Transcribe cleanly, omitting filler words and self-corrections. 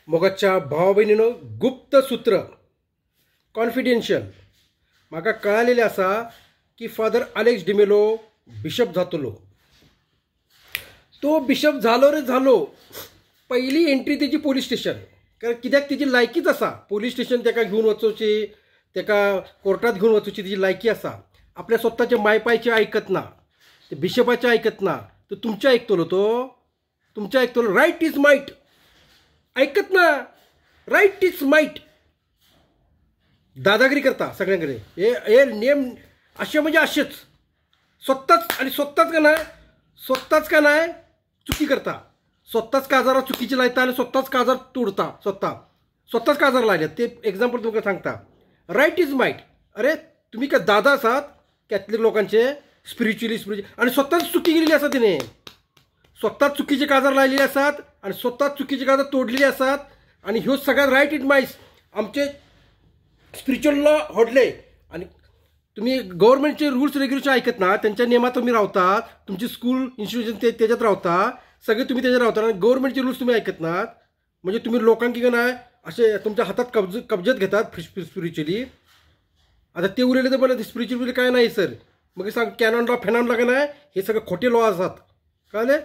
मोगाच्या भावा भयणीनो, गुप्त सूत्र कॉन्फिडेन्शियल म्हाका कळालेलें आसा की फादर आलेक्स डिमेलो बिशप जातलो. तो बिशप जालो रे जालो, पहिली एंट्री तेजी पोलीस स्टेशन. कारण कित्याक तेजी लायकीच आसा पोलीस स्टेशन तेका घेवन वचोची, तेका कोर्टात घेवन वचोची तेजी लायकी आसा. आपल्या स्वताच्या मायपायचे आयकत ना, ते बिशपाचे आयकत ना, तो तुमचे आयकतलो, तो तुमचे आयकतलो. रायट is might आयकत ना, रायट is might दादागिरी करता सगळ्यांकडे. हे हे नेम असे म्हणजे असेच स्वतःच, आणि स्वतःच का नाही, स्वतःच का नाही चुकी करता, स्वतःच काजारा चुकीची लायता आणि स्वतःच काजार तोडता, स्वतः स्वतःच काजार लायले. ते एक्झाम्पल तुमकां सांगता. Right is might. अरे तुम्ही काय दादा आसात कॅथलिक लोकांचे, स्पिरिच्युअली स्पिरिच्युअल, आणि स्वतःच चुकी केलेली आसा तिने, स्वतःच चुकीचे काजार लायलेले आसात आणि स्वतःच चुकीचे काजार तोडलेले आसात. आणि ह्यो सगळ्यात रायट is might आमचे स्पिरिच्युअल लॉ होडले. आणि तुम्ही गव्हर्नमेंटचे रूल्स रेग्युलेशन ऐकत ना, त्यांच्या नियमात तुम्ही रावतात, तुमची स्कूल इन्स्टिट्यूशन ते त्याच्यात रावता, सगळे तुम्ही त्याच्यात रावता आणि गव्हर्नमेंटचे रूल्स तुम्ही ऐकत नात, म्हणजे तुम्ही लोकांकी का नाही असे तुमच्या हातात कब्जात घेतात स्पिरिच्युअली. आता ते उरलेले तर बरं, स्पिरिच्युअली काय नाही सर, मग सांग कॅनॉन लॉ फेनॉन लॉ का नाही, हे सगळं खोटे लॉ असतात, कळले.